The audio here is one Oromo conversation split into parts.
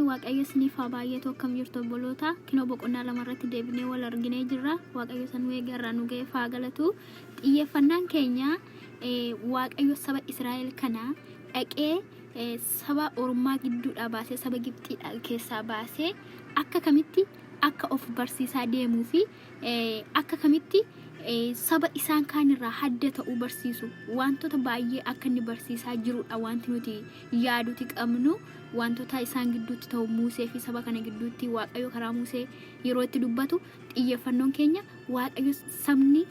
Waaqayyo isiniif haa baay'atu. Akkam jirtu obboloota? Kinoo boqonnaa 2 irratti deebinee wal arginee jirra. Waaqayyo isa nu eege irraa nu ga'eef haa galatu. Xiyyeeffannaan keenya Waaqayyo saba Israa'el kana dhaqee saba ormaa gidduudhaa baasee saba Gibxiidhaa keessaa baasee akka kamitti akka of barsiisaa deemuu fi akka kamitti saba isaan kaan irraa hadda ta'uu barsiisu wantoota baay'ee akka inni barsiisaa jirudha wanti nuti yaaduti qabnu. Wantoota isaan gidduutti ta'u, Muusee fi saba kana gidduutti Waaqayyo karaa Muusee yeroo itti dubbatu, xiyyeeffannoon keenya Waaqayyo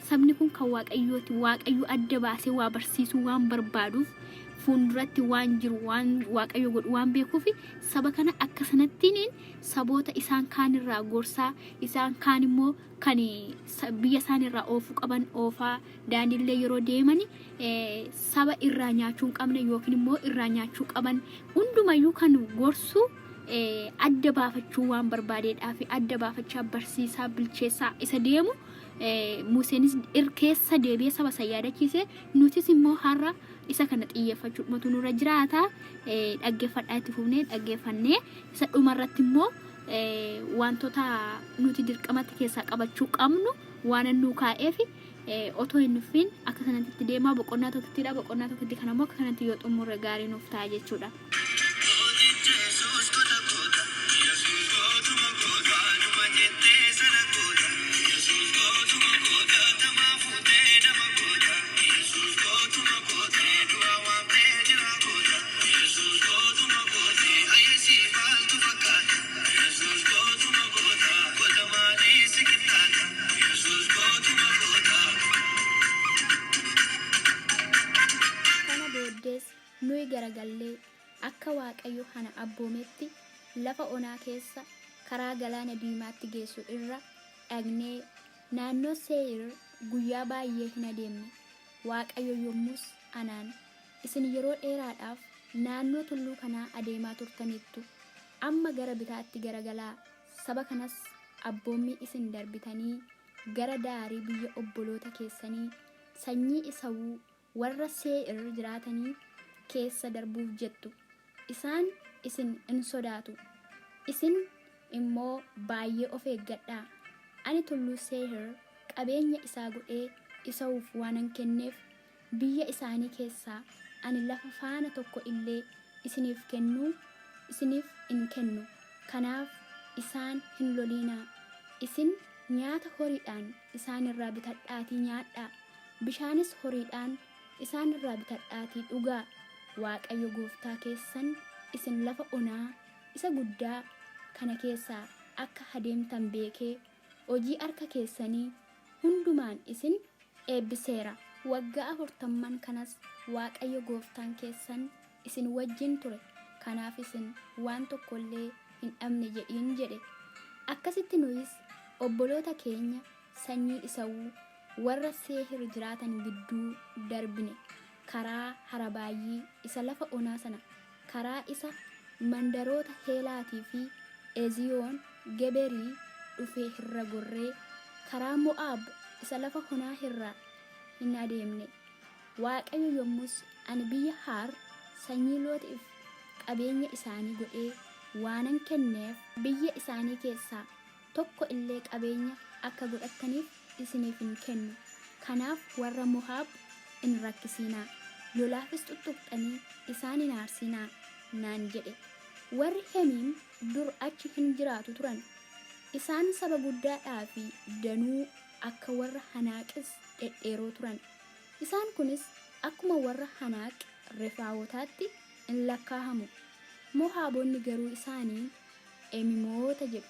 sabni kun kan Waaqayyooti. Waaqayyo adda baasee waa barsiisuu waan barbaaduuf, fuulduratti waan jiru waan Waaqayyo godhu waan beekuuf, saba kana akka sanattiin saboota isaan kaan irraa gorsaa, isaan kaan immoo kan biyya isaan irraa oofuu qaban oofaa, daandiillee yeroo deeman saba irraa nyaachuu hin qabne yookiin immoo irraa nyaachuu qaban hundumayyuu kan gorsu adda baafachuu waan barbaadeedhaa fi adda baafachaa barsiisaa bilcheessaa isa deemu Museenis keessa deebi'ee saba isa yaadachiise. Nutis immoo har'a isa kana xiyyeeffachuudhumatu nurra jiraata. Dhaggeeffadhaa, itti fufnee dhaggeeffannee isa dhumarratti immoo wantoota nuti dirqamatti keessaa qabachuu qabnu waan nuu kaa'eef otoo hin nuffiin akka kanatti itti deemaa. Boqonnaa tokkittiidha. Boqonnaa tokkitti kana immoo akka kanatti yoo xumurre gaarii nuuf ta'a jechuudha. Gooticha Yesuus goota goota Yesuus gootuma goota Waanuma jettee sana goota Yesuus gootuma goota Tamaa fuutee nama goota Yesuus gootuma goota Du'a waamtee jira goota Yesuus gootuma goota Ayee si maaltu fakkaata Yesuus gootuma goota Goota maalii si qixxaata Yesuus gootuma goota. Kana booddees nuyi garagallee akka Waaqayyo ana abboometti lafa onaa keessa karaa Galaana Diimaatti geessu irra dhaqnee naannoo See'iir guyyaa baay'ee hin adeemne. Waaqayyo yommus anaan, Isin yeroo dheeraadhaaf naannoo tulluu kanaa adeemaa turtaniittu, amma gara bitaatti garagalaa, saba kanas abboommii isin darbitanii gara daarii biyya obboloota keessanii sanyii Esawuu warra See'ir jiraatanii keessa darbuuf jettu. Isaan isin in sodaatu, isin immoo baay'ee of eeggadhaa! Ani tulluu See'ir qabeenya isaa godhee Esawuuf waanan kenneef, biyya isaanii keessaa ani lafa faana tokko illee isiniif kennuu isiniif hin kennu, kanaaf isaan hin lolinaa! Isin nyaata horiidhaan isaan irraa bitadhaatii nyaadhaa! Bishaanis horiidhaan isaan irraa bitadhaatii dhugaa! Waaqayyo gooftaa keessan isin lafa onaa isa guddaa kana keessaa akka adeemtan beekee, hojii harka keessanii hundumaan isin eebbiseera. Waggaa afurtamman kanas Waaqayyo gooftaan keessan isin wajjin ture, kanaaf isin waan tokko illee hin dhabne jedhiin jedhe. Akkasitti nuyis obboloota keenya sanyii Esawuu warra Seehiir jiraatan gidduu darbine, karaa Harabaayyii isa lafa onaa sana, karaa isa mandaroota Heelaatii fi Eziyoon Geberii dhufee irra gorree, karaa Mo'aab isa lafa onaa irra in adeemne. Waaqayyo yommus, Ani biyya Haar sanyii Looxiif qabeenya isaanii godhee waanan kenneef, biyya isaanii keessaa tokko illee qabeenya akka godhattaniif isiniif hin kennu, kanaaf warra Mo'aab hin rakkisinaa, lolaafis xuxxuqxanii isaan hin aarsinaa! naan jedhe. Warri Hemiim dur achi in jiraatu turan, isaan saba guddaadhaa fi danuu, akka warra Anaaqis dhedheeroo turan. Isaan kunis akkuma warra Anaaq Refaawotaatti in lakkaa'amu. Mo'aabonni garuu isaaniin Emimoota jedhu.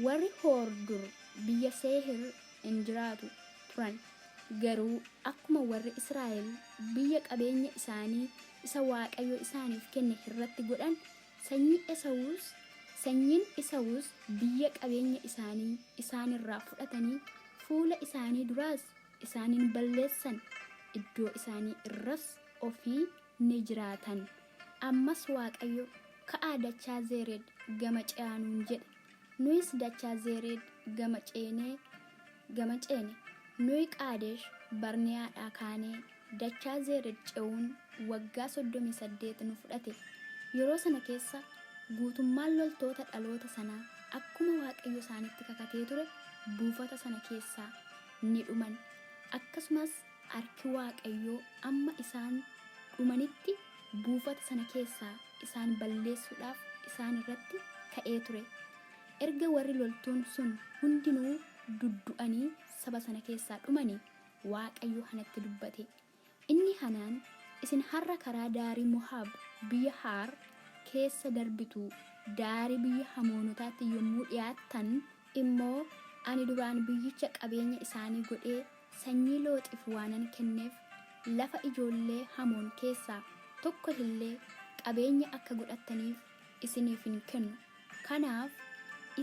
Warri Hoor dur biyya Seehiir in jiraatu turan, garuu akkuma warri Israa'el biyya qabeenya isaanii isa Waaqayyo isaaniif kenne irratti godhan, sanyii Esawuus sanyiin Esawuus biyya qabeenya isaanii isaan irraa fudhatanii, fuula isaanii duraas isaan in balleessan, iddoo isaanii irras ofii ni jiraatan. Ammas Waaqayyo, Ka'aa dachaa Zeered gama ce'aa nuun jedhe. Nuyis dachaa Zeered gama ceenee gama ceene. Nuyi Qaadesh Barneyaadhaa kaanee dachaa Zeered ce'uun waggaa 38 nu fudhate. Yeroo sana keessa Guutummaan loltoota dhaloota sanaa akkuma Waaqayyo isaanitti kakatee ture buufata sana keessaa ni dhuman. Akkasumas harki Waaqayyoo amma isaan dhumanitti buufata sana keessaa isaan balleessuudhaaf isaan irratti ka'ee ture. Erga warri loltuun sun hundinuu duddu'anii saba sana keessaa dhumanii, Waaqayyo Hanatti dubbate. Inni Hanaan, Isin har'a karaa daarii Mo'aab biyya Haar keessa darbitu, daarii biyya Hamoonotaatti yommuu dhi'aattan immoo, ani duraan biyyicha qabeenya isaanii godhee sanyii Looxiif waanan kenneef, lafa ijoollee Hamoon keessaa tokko illee qabeenya akka godhattaniif isiniif hin kennu. Kanaaf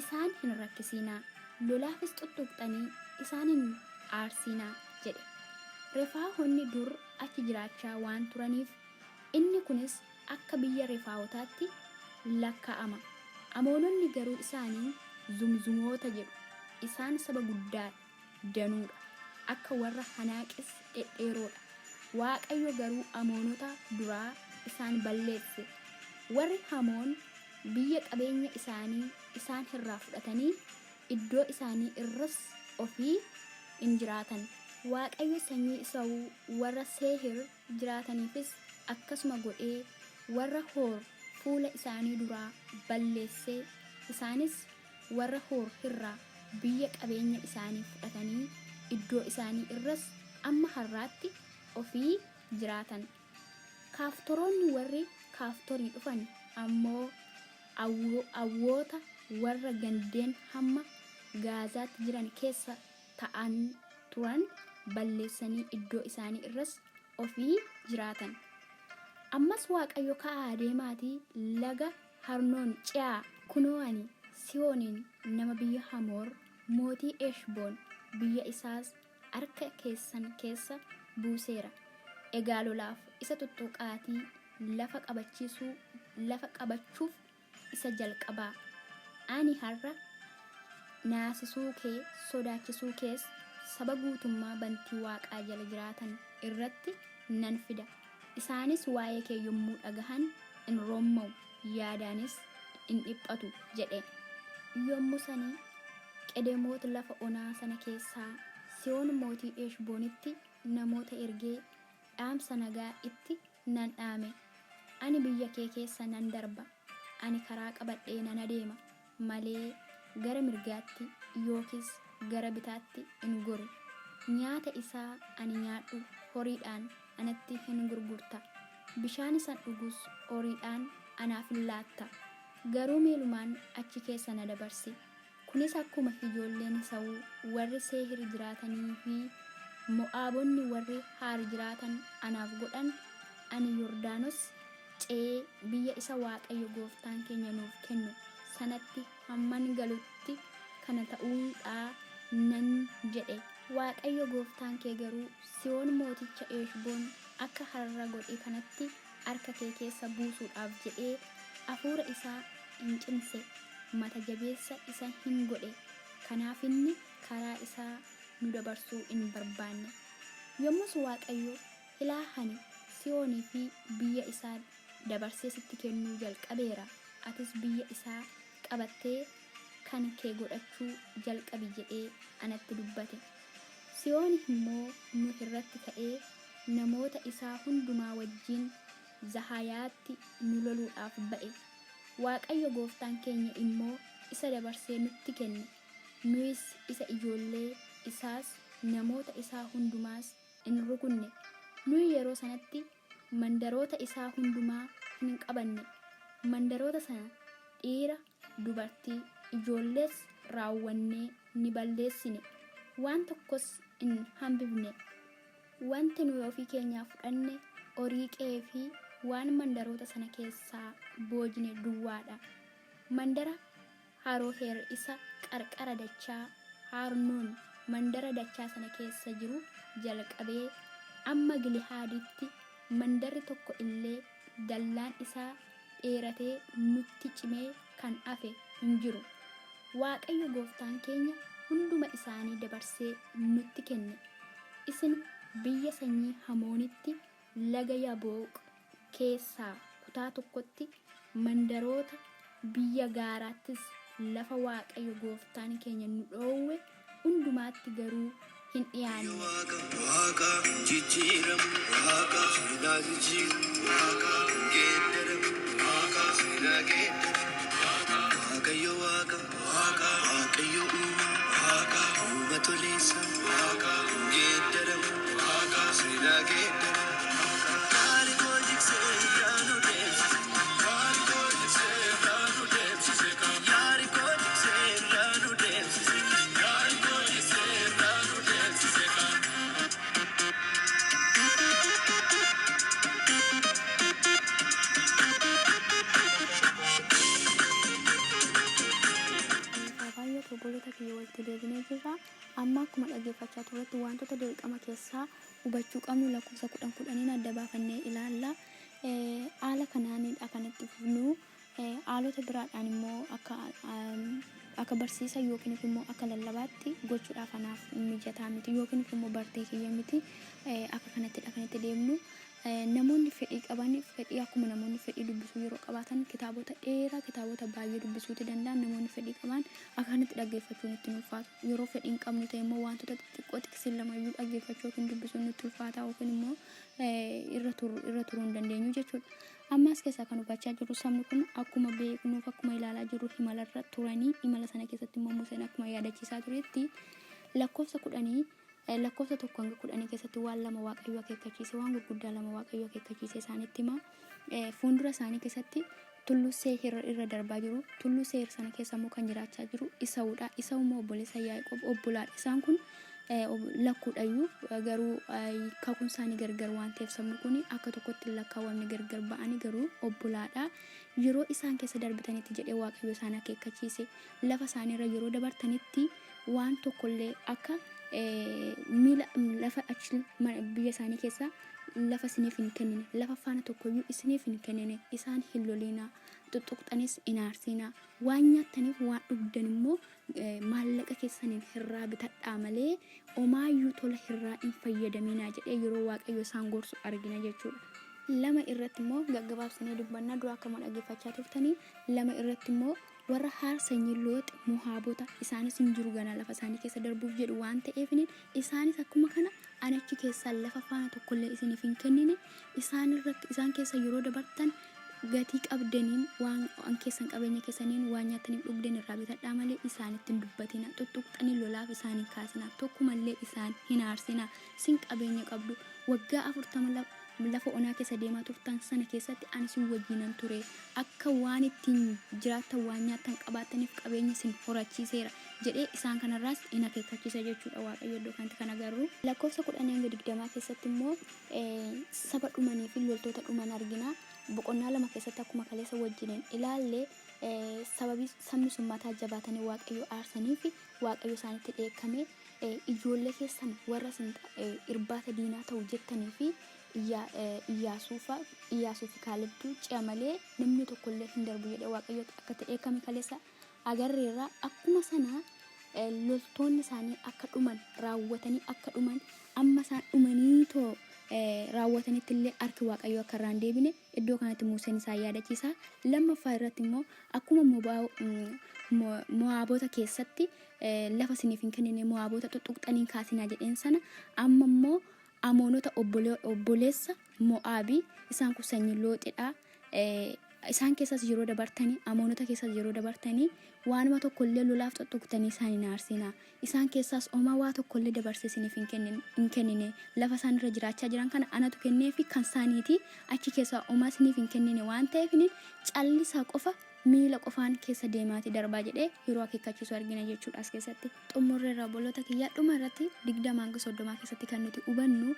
isaan hin rakkisinaa, lolaafis xuxxuqxanii isaan hin aarsinaa jedhe. Refaahonni dur achi jiraachaa waan turaniif, inni kunis akka biyya Refaahotaatti lakkaa'ama. Amoononni garuu isaaniin Zumzumoota jedhu. Isaan saba guddaa danuu dha, akka warra Hanaaqis dhedheeroo dha. Waaqayyo garuu Amoonota duraa isaan balleesse. Warri Hamoon biyya qabeenya isaanii isaan irraa fudhatanii, iddoo isaanii irras ofii in jiraatan. Waaqayyo sanyii Esawuu warra Seehiir jiraataniifis akkasuma godhee, warra Hoor fuula isaanii duraa balleesse, isaanis warra Hoor irraa biyya qabeenya isaanii fudhatanii, iddoo isaanii irras amma har'aatti ofii jiraatan. Kaaftoroonni warri Kaaftorii dhufan ammoo Awwoota warra gandeen hamma Gaazaatti jiran keessa ta'an turan balleessanii iddoo isaanii irras ofii jiraatan. Ammas Waaqayyo ka'aa deemaatii laga Harnoon ce'aa! Kunoo ani Sihooniin nama biyya Hamoor, mootii Eshboon, biyya isaas harka keessan keessa buuseera, egaa lolaaf isa tuttuqaatii lafa qabachiisuu lafa qabachuuf isa jalqabaa! Ani har'a naasisuu kee, sodaachisuu kees saba guutummaa bantii waaqaa jala jiraatan irratti nan fida, isaanis waa'ee kee yommuu dhaga'an in roomma'u, yaadaanis in dhiphatu jedhe. Yommus ani Qedemoot lafa onaa sana keessaa Sihoon mootii Eshboonitti namoota ergee dhaamsa nagaa itti nan dhaame, Ani biyya kee keessa nan darba, ani karaa qabadhee nan adeema malee, gara mirgaatti yookiis gara bitaatti hin goru. Nyaata isa ani nyaadhu horiidhaan anatti hin gurgurta, bishaan isan dhugus horiidhaan anaaf in laatta. Garuu miilumaan achi keessa na dabarsi. Kunis akkuma ijoolleen Esawuu warri Seehiir jiraatanii fi Mo'aabonni warri Haar jiraatan anaaf godhan, ani Yordaanos ce'ee biyya isa Waaqayyo gooftaan keenya nuuf kennu sanatti hamman galutti kana ta'uu dha nan jedhe. Waaqayyo gooftaan kee garuu Sihoon mooticha Eshboon akka har'a godhe kanatti harka kee keessa buusuudhaaf jedhee hafuura isaa in cimse, mata jabeessa isa in godhe, kanaaf inni karaa isaa nu dabarsuu hin barbaanne. Yommus Waaqayyo, Ilaa, ani Sihoonii fi biyya isaa dabarsee sitti kennuu jalqabeera, atis biyya isaa qabattee kan kee godhachuu jalqabi jedhee anatti dubbate. Sihoon immoo nu irratti ka'ee namoota isaa hundumaa wajjin Zahayaatti nu loluudhaaf ba'e. Waaqayyo gooftaan keenya immoo isa dabarsee nutti kenne, nuyis isa ijoollee isaas, namoota isaa hundumaas in rukunne. Nuyi yeroo sanatti mandaroota isaa hundumaa hin qabanne, mandaroota sana dhiira, dubartii, ijoollees raawwannee ni balleessine, waan tokkos hin hambifne. Wanti nuyi ofii keenyaa fudhanne horii qe'ee fi waan mandaroota sana keessaa boojine duwwaa dha. Mandara Haroher isa qarqara dachaa Haarnoon mandara dachaa sana keessa jiru jalqabee hamma Gilihaaditti mandarri tokko illee dallaan isaa dheeratee nutti cimee kan hafe hin jiru. Waaqayyo gooftaan keenya hunduma isaanii dabarsee nutti kenne. Isin biyya sanyii Hamoonitti laga Yabooq keessaa kutaa tokkotti mandaroota Biyya gaaraattis lafa Waaqayyo gooftaan keenya nu dhoowwe hundumaatti garuu hin dhi'aanne. Waaqa waaqa jijjiiramu waaqa seenaa jijjiiru waaqa geeddaramu waaqa seenaa geeddaramu waaqayyo waaqa waaqa waaqayyo uuma waaqa uuma toleessa waaqa geeddaramu waaqa seenaa geeddaramu taarikoo jigsee yaanu deemsise taarikoo jigsee yaanu deemsise yaarikoo jigsee yaanu deemsise yaarikoo jigsee yaanu deemsise. Baay'ee obboloota kiyya walitti deebinee jirra. Amma akkuma dhaggeeffachaa turretti wantoota dirqama keessaa hubachuu qabnu lakkoofsa 10 10n adda baafannee ilaalla. Haala kanaanidha kan itti fufnu. Haalota biraadhaan immoo akka barsiisa yookiin immoo akka lallabaatti gochuudhaaf anaaf mijataa miti yookiin immoo bartee kiyya miti. Akka kanattidha kan itti deemnu. Namoonni fedhii qaban fedhii akkuma namoonni fedhii dubbisuu yeroo qabaatan kitaabota dheeraa kitaabota baay'ee dubbisuuti danda'an namoonni fedhii qaban akka kanatti dhaggeeffachuun itti ulfaatu. Yeroo fedhii hin qabnu ta'e immoo wantoota xixiqqoo xiqsiin lamayyuu dhaggeeffachuu yookiin dubbisuun nutti ulfaata yookiin immoo irra turuu hin dandeenyu jechuudha. Ammas keessaa kan hubachaa jirru sabni kun akkuma beeknuuf akkuma ilaalaa jirru imalarra turanii imala sana keessatti immoo Museen akkuma yaadachiisaa turetti lakkoofsa 10 lakkoofsa 1 hanga 10 keessatti waan lama Waaqayyo akeekkachiise, waan gurguddaa lama Waaqayyo akeekkachiise isaanitti hima. Fuuldura isaanii keessatti tulluu Seehiir irra darbaa jiru. Tulluu Seehiir sana keessa immoo kan jiraachaa jiru Isawudha. Isawu immoo obboleessa Yaaqoob obbolaadha. Isaan kun lakkuudhayyuu garuu kakuun isaanii gargar waan ta'eef sabni kun akka tokkotti hin lakkaawwamne gargar ba'anii garuu obbolaadha. Yeroo isaan keessa darbitanitti jedhee Waaqayyo isaan akeekkachiise. Lafa isaaniirra yeroo dabartanitti waan tokkollee akka miila lafa achi biyya isaanii keessa lafa isiniif hin kennine, lafa faana tokkoyyuu isiniif hin kennine, isaan hin loliinaa, xuxuqxanis hin aarsinaa, waan nyaattaniif waan dhugdan immoo maallaqa keessaniin hirraa bitadhaa malee omaayyuu tola hirraa hin fayyadaminaa jedhee yeroo Waaqayyo isaan gorsu argina jechuudha. 2 irratti immoo gaggabaabsinee dubbanna dura akkuma dhaggeeffachaa turtanii 2 irratti immoo Warra Haar sanyii Loox, Mohaabota, isaanis hin jiru ganaa lafa isaanii keessa darbuuf jedhu waan ta'eefinin isaanis akkuma kana ani achi keessaa lafa faana tokkollee isiniif hin kennine isaan irra isaan keessa yeroo dabartan gatii qabdaniin waan waan keessan qabeenya keessaniin waan nyaattaniif dhugdan irraa bitadhaa malee isaanitti hin dubbatina xuxuqxanii lolaaf isaan hin kaasinaa tokkumallee isaan hin aarsinaa isin qabeenya qabdu waggaa 40 lafa onaa keessa deemaa turtan sana keessatti ani isin wajjinan ture. Akka waan ittiin jiraattan waan nyaattan qabaattaniif qabeenya isin horachiiseera jedhee isaan kanarraas in akeekkachiisa jechuudha Waaqayyo iddoo kanatti kan agarru. Lakkoofsa 10 hanga 20 keessatti immoo saba dhumanii fi loltoota dhuman argina. Boqonnaa 2 keessatti akkuma kaleessa wajjiniin ilaalle sababii sabni sun mataa jabaatanii Waaqayyo aarsaniif Waaqayyo isaanitti dheekkame ijoollee keessan warra isin irbaata diinaa ta'u jettanii fi Iyyaasuu fi Kaalebtu ce'a malee namni tokko illee hin darbu jedhee Waaqayyo akka itti dheekkame kaleessa agarreerra. Akkuma sana loltoonni isaanii akka dhuman raawwatanii akka dhuman amma isaan dhumanii too raawwatanitti illee harki Waaqayyoo akka irraa hin deebine iddoo kanatti Museen isaan yaadachiisa. Lammaffaa irratti immoo akkuma Mo'aabota keessatti lafa isiniif hin kennine Mo'aabota xuxuqxanii hin kaasinaa jedheen sana amma immoo Amoonota obboleessa Mo'aabii isaan kun sanyii Looxidha. Isaan keessas yeroo dabartanii Amoonota keessas yeroo dabartanii waanuma tokko illee lolaaf xuxuqxanii isaan hin aarsinaa. Isaan keessaas homaa waa tokko illee dabarsee isiniif hin kennine. Lafa isaan irra jiraachaa jiran kana anatu kenneefi kan isaaniiti. Achi keessaa homaa isiniif hin kennine waan ta'eef callisaa qofa miila qofaan keessa deemaatii darbaa jedhee yeroo akeekkachiisu argina jechuudha as keessatti. Xumurreerra obboloota kiyya dhuma irratti 20 hanga 30 keessatti kan nuti hubannu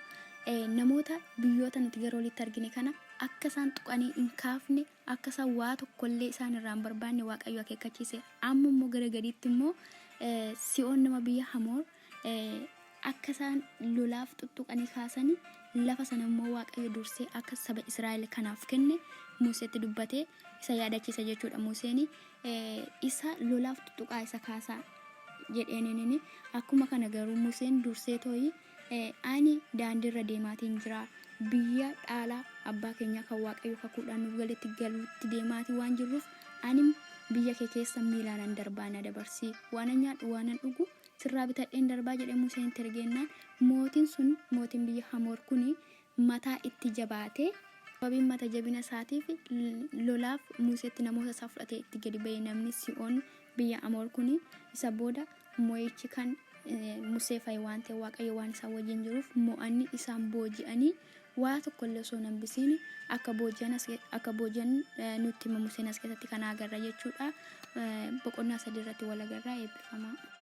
namoota biyyoota nuti gara olitti argine kana akka isaan tuqanii hin kaafne akka isaan waa tokkollee isaan irraa hin barbaanne Waaqayyo akeekkachiise. Amma immoo gara gadiitti immoo Si'oon nama biyya Hamoor akka isaan lolaaf xuxxuqanii kaasanii lafa sana immoo Waaqayyo dursee akka saba Israa'el kanaaf kenne Museetti dubbatee isa yaadachiisa jechuudha. Museen isa lolaaf xuxxuqaa isa kaasaa jedheeninini akkuma kana garuu Museen dursee tooyi ani daandiirra deemaatiin jira biyya dhaalaa abbaa keenyaa kan Waaqayyo kakuudhaan nuuf galetti galuutti deemaatii waan jirruuf ani Biyya kee keessa miilaanan darbaa na dabarsi, waanan nyaadhu waanan dhugu sirraa bitadheen darbaa jedhee Museen itti ergeennaan, mootiin sun, mootiin biyya Hamoor kuni mataa itti jabaatee, sababiin mata jabina isaatiif lolaaf Museetti namoota isaa fudhatee itti gadi ba'e. Namni Si'oon biyya Amoor kuni isa booda mo'ichi kan Musee fa'i waan ta'e, Waaqayyo waan isaan wajjin jiruuf mo'anni isaan booji'anii waa tokko illee osoo hin hambisiin akka booji'an akka booji'an nutti hima. Museen as keessatti kana agarra jechuudha. Boqonnaa 3 irratti wal agarra. Eebbifamaa.